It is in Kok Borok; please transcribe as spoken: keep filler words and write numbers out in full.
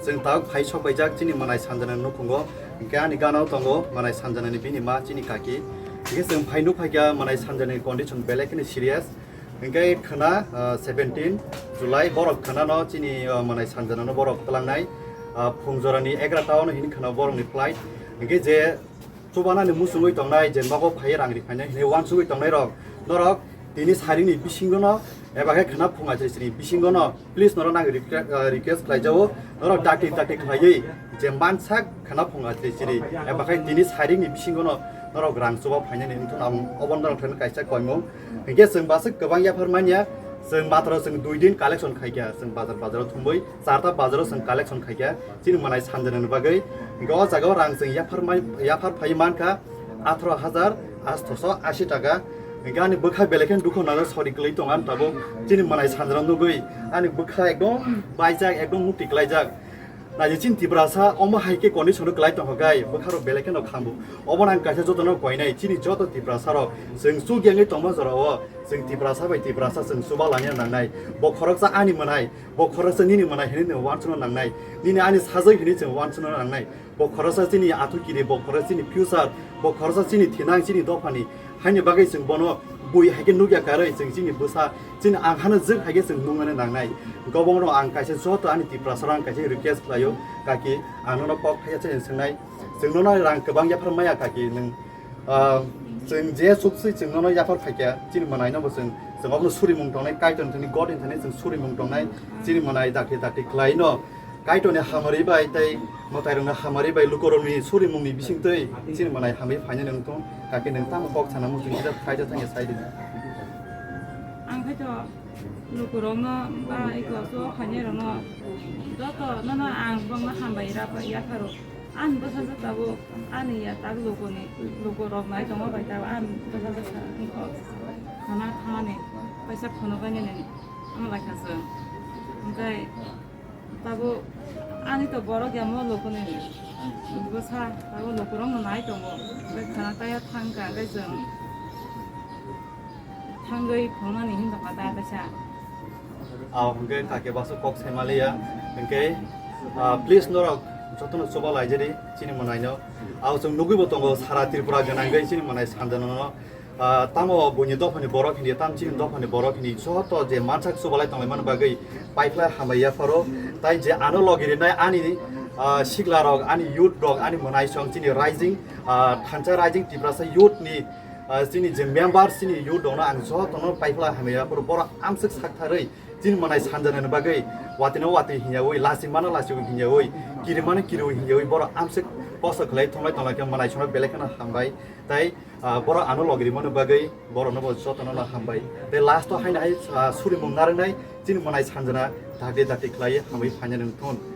Chwng tabuk phai sok baijak chini Mwnai Sanjana ni nukhungo. Hinkhe ani gana o tongo Mwnai Sanjana ni bini ma chini kaki. Hinkhe chwng phai nuk phaikha Mwnai Sanjana ni condition belai kheno serious. Hinkhe khwna, ah, seventeen July borok khwnano chini, ah, Mwnai Sanjana no borok twlangnai. Ah, phung jorani egarota o no hini khwna borokni flight. Hinkhe je chubanani muchungwi tongnai, je nogo phaiwi rang rikhainai hinwi uansugwi tongnai rok, norok tini saringni bisingono eba khe khwna phung achai chini bisingono please norok nang request, ah, request khlai jago, norok dakti dakti khlaiwi je mansak khwna phung achai chini eba khe tini saringni bisingono norok rang chuba phainani wngthun ang obo norok thani kaisa koimung. Hinkhe chwng baswk kwbang yaphar manya, chwng matro chwng dui din collection khaikha, chwng bazar bazaro thumwi charta bazaro chwng collection khaikha. Chini Mwnai Sanjana ni bagwi. Hinkhe o jaga o rang chwng yaphar mai, yaphar phai mankha atharo hajar athoso ashi taka. Hinkhe ani bwkha belai khe dukhu nana sori kwlwi tongo ani tabuk. Chini Mwnai Sanjana nugwi ani bwkha ekdom baijak, ekdom mukti klaijak. Naidi chini Tiprasa omo hai khe condition o kwlai tongkha gai, bwkha rok belai kheno khambu. Obo ang kaisa jotono koinai, chini joto Tiprasa rok chwng chuk yangwi tongma jora o chwng Tiprasa bai Tiprasa chwng chuba laina nangnai. Bo khoroksa ani mwnai, bo khoroksa nini mwnai hinwi nwng uansukna nangnai. Nini ani sajwk hinwi chwng uansukna nangnai. Bo khoroksa chini athu kiri, bo khoroksa chini future, bo khoroksa chini thinang, chini dophani. Haini bagwi chwng bono bui hai khe nukya karwi chwng chini bwsa, chini ang hano jwk hai khe chwng nuknani nangnai. Gobong rok ang kaisa joto ani Tiprasa rok ang kaisa request khlaio, kaki ang nono kok phaiya chai swngnai. Chwng nono rang kwbang yaphar maya kaki nwng, ah, chwng je suksui chwng nono yaphar phaikha, chini mwnaino bo chwng, chwng obono surimung tongnai, Kaitorni thani, Godni thani chwng surimung tongnai, chini mwnai dakti dakti khlaino, Kaitorni hamari bai tei mwtairokni hamari bai lukurokni surimungni bisingtwi chini mwnai hamwi phainani wngthung, kaki nwng tamo kok sana muchung kisa phaida thangya sai di. Ang khaito lukurokno ba eko so khainairokno joto nono ang bongno hambai ra yapharo. Ani bwsajwk tabuk ani ya tak lukuni, lukurok nai tongo bai tabuk ani bwsajwk sa wngkha khana thani kaisa phunuknani wng lai kha chwng. Hinkhe tabuk ani to borok ya mo lukuni bwsa tabuk lukurokno nai tongo. Hinkhe khana taya thang kha hinkhe chwng thangwi phunuknani hin tongkha ta kaisa. Aw hinkhe kake baso kok sai maliya hinkhe, ah, please norok jotono chuba laijadi chini mwnaino. Aw chwng nugwi bo tongo sara Tripura gwnangwi chini mwnai Sanjana no. Ah, tamo buini dophani borok hini, tam chini dophani borok hini joto je mansak chubalai tonglaimani bagwi paiphlai hambai yapharo. Tai je ano logi rinai ani, ah, sikla rok, ani youth rok, ani mwnaisong chini rising, ah, thansa rising Tiprasa youth ni, ah, chini je member chini youth rokno ang jotono paiphlai hambai yapharo. Borok amswk saktharwi chini mwnai Sanjana ni bagwi watino watwi hinyawi, lasi mano lasiwi hinyawi, kiri mano kiriwi hinyawi borok amswk kosto khlai thonglai tonglaikha, mwnaisongno belai kheno hambai. Tai, ah, borok ano logi rimani bagwi borokno bo jotono no hambai. Tei last o haino hai, ah, surimung narwknai chini mwnai Sanjana dakti dakti khlaiwi hamwi phainani wngthun.